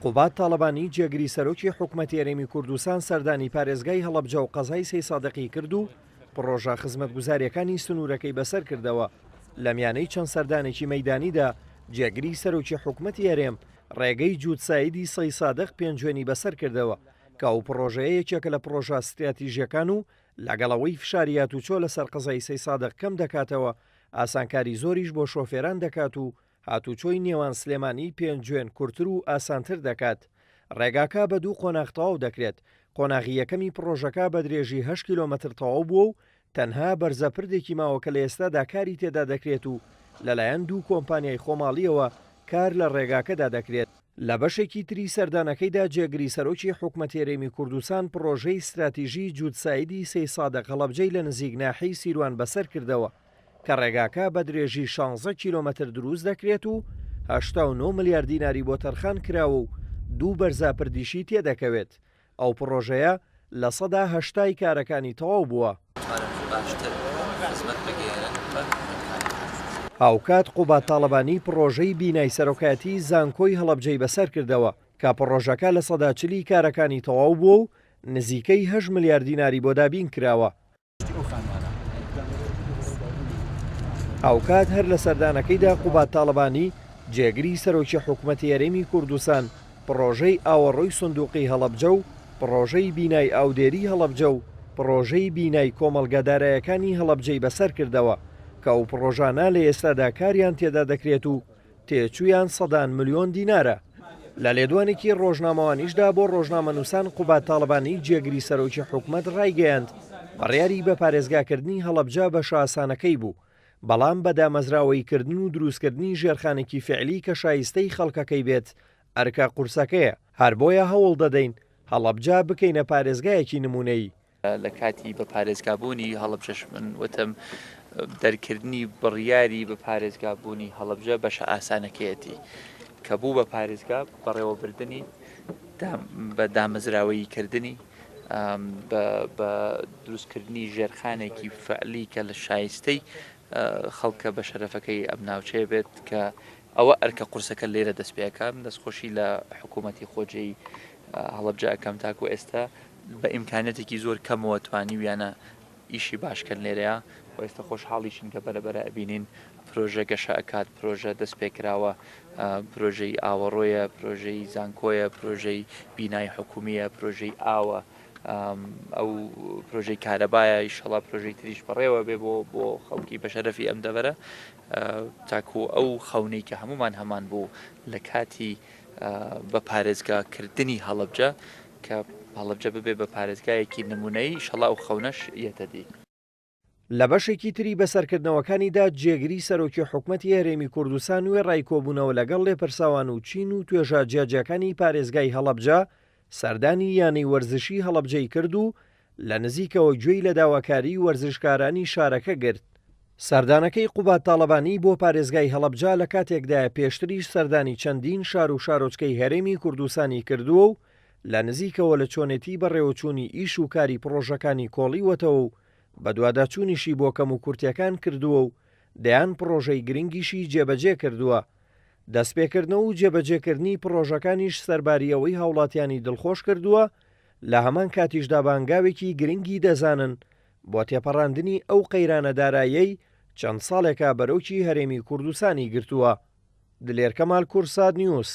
قوباد تاڵەبانی جێگری سەرۆکی حکومەتی هەرێمی کوردستان سەردانی پارێزگای هەڵەبجە و قەزای سەیسادقی کرد و پڕۆژە خزمەتگوزارییەکانی سنوورەکەی بەسەر کردەوە. لە میانەی چەند سەردانێکی مەیدانیدا جێگری سەرۆکی حکومەتی هەرێم ڕێگەی جووتسایدی سەیسادق پێنجوێنی بەسەر کردەوە کە ئەو پڕۆژەیە یەکێکە لە پڕۆژە ستراتیژییەکان و لەگەڵ ئەوەی فشاری هاتوچۆ لەسەر قەزای سەیسادق کەم دەکاتەوە ئاسانکاری زۆریش بۆ شۆفێران دەکات و هاتوچۆی نێوان سلێمانی پێنجوێن کورتر و ئاسانتر دەکات. ڕێگاکە بە دوو قۆناغ تەواو دەکرێت، قۆناغی یەکەمی پڕۆژەکە بە درێژی هەشت کیلۆمەتر تەواو بووە و تەنها بەرزە پردێکی ماوە کە لە ئێستادا کاری تێدا دەکرێت و لەلایەن دوو کۆمپانیای خۆماڵییەوە کار لە ڕێگاکەدا دەکرێت. لە بەشێکی تری سەردانەکەیدا جێگری سەرۆکی حکومەتی هەرێمی کوردستان پڕۆژەی ستراتیژی جووتسایدی سەیسادق هەڵەبجەی لە نزیک ناحیەی سیروان بەسەر کردەوە کە ڕێگاکە بە درێژی شانزە کیلۆمەتر دروست دەکرێت و 89 ملیار دیناری بۆ تەرخان کراوە و دوو بەرزاپردیشی تێدەکەوێت. ئەو پڕۆژەیە 80% ی کارەکانی تەواو بووە. هاوکات قوباد تاڵەبانی پڕۆژەی بینای سەرۆکایەتی زانکۆی هەڵەبجەی بەسەرکردەوە کە پڕۆژەکە 40% ی کارەکانی تەواو بووە و نزیکەی هەشت ملیار دیناری بۆ دابین کراوە. هاوکات هەر لە سەردانەکەیدا قوباد تاڵەبانی، جێگری سەرۆکی حکومەتی هەرێمی کوردستان، پڕۆژەی ئاوەڕۆی سندوقی هەڵەبجە و پڕۆژەی بینای ئاودێری هەڵەبجە و پڕۆژەی بینای کۆمەڵگە دارایەکانی هەڵەبجەی بەسەرکردەوە کە ئەو پڕۆژانە لە ئێستادا کاریان تێدا دەکرێت و تێچوویان سەدان ملیۆن دینارە. لە لێدوانێکی ڕۆژنامەوانیشدا بۆ ڕۆژنامەنووسان قوباد تاڵەبانی جێگری سەرۆکی حکومەت ڕایگەیاند، بڕیاری بە پارێزگاکردنی هەڵەبجە بەشە ئاسانەکەی بوو، بەڵام بە دامەزراوەییکردن و دروستکردنی ژێرخانێکی فیعلی کە شایستەی خەڵکەکەی بێت ئەرکە قورسەکەیە، هەر بۆیە هەوڵ دەدەین هەڵەبجە بکەینە پارێزگایەکی نموونەیی. لە کاتی بە پارێزگابوونی هەڵەبجەش من وتم دەرکردنی بڕیاری بە پارێزگابوونی هەڵەبجە بەشە ئاسانەکەیەتی کە بوو بە پارێزگا بەڕێوەبردنی بە دامەزراوەیی کردنی بە دروستکردنی ژێرخانێکی فعلی کە لە شایستەی خەڵکە بە شەرەفەکەی ئەم ناوچەیە بێت کە ئەوە ئەرکە قورسەکە لێرە دەست پێکام دەستخۆشی لە حکوومەتی خۆجێی هەڵەبجە ئەکەم تاکو ئێستا بە ئیمکانیەتێکی زۆر کەمەوە توانیویانە ئیشی باش کەن لێرەیا و ئێستا خۆشحاڵیشین کە بەرە بەرە ئەبینین پرۆژە گەشە ئەکات پرۆژە دەست پێکراوە پرۆژەی ئاوەڕۆیە پرۆژەی زانکۆیە پرۆژەی بینای حکومیە پرۆژەی ئاوە ئەو پرۆژەی کارەبایە ئیشەڵا پرۆژەی تریش بەڕێوە بێ بۆ بۆ خەڵکی بەشەرەفی ئەم دەڤەرە تاکو ئەو خەونەی کە هەمومان هەمان بوو لە کاتی بە پارێزگا کردنی هەڵەبجە کە هەڵەبجە ببێ بە پارێزگایەکی نمونەیی ئیشەڵا ئەو خەونەش یەتە دی. لە بەشێکی تری بەسەرکردنەوەکانیدا جێگری سەرۆکی حکومەتی هەرێمی کوردستان وێڕای کۆبوونەوە لەگەڵ لێپرساوان و چین و توێژە جیاجیاکانی پارێزگای هەڵەبجە سەردانی یانەی وەرزشی هەڵەبجەی کرد و لە نزیکەوە گوێی لە داواکاریی وەرزشکارانی شارەکە گرت. سەردانەکەی قوباد تاڵەبانی بۆ پارێزگای هەڵەبجە لە کاتێکدایە پێشتریش سەردانی چەندین شار و شارۆچکەی هەرێمی کوردستانی کردووە و لە نزیکەوە لە چۆنێتی بەڕێوەچوونی ئیش و کاری پڕۆژەکانی کۆڵیوەتەوە و بەدواداچوونیشی بۆ کەموکورتییەکان کردووە و دەیان پڕۆژەی گرنگیشی جێبەجێ کردووە. دەستپێکردنەوە و جێبەجێکردنی پڕۆژەکانیش سەرباری ئەوەی هاوڵاتیانی دڵخۆش کردووە، لە هەمان کاتیشدا بە هەنگاوێکی گرنگی دەزانن بۆ تێپەڕاندنی ئەو قەیرانە داراییەی چەند ساڵێکە بەرۆکی هەرێمی کوردستانی گرتووە. دلێر کەمال کوردسات نیوز.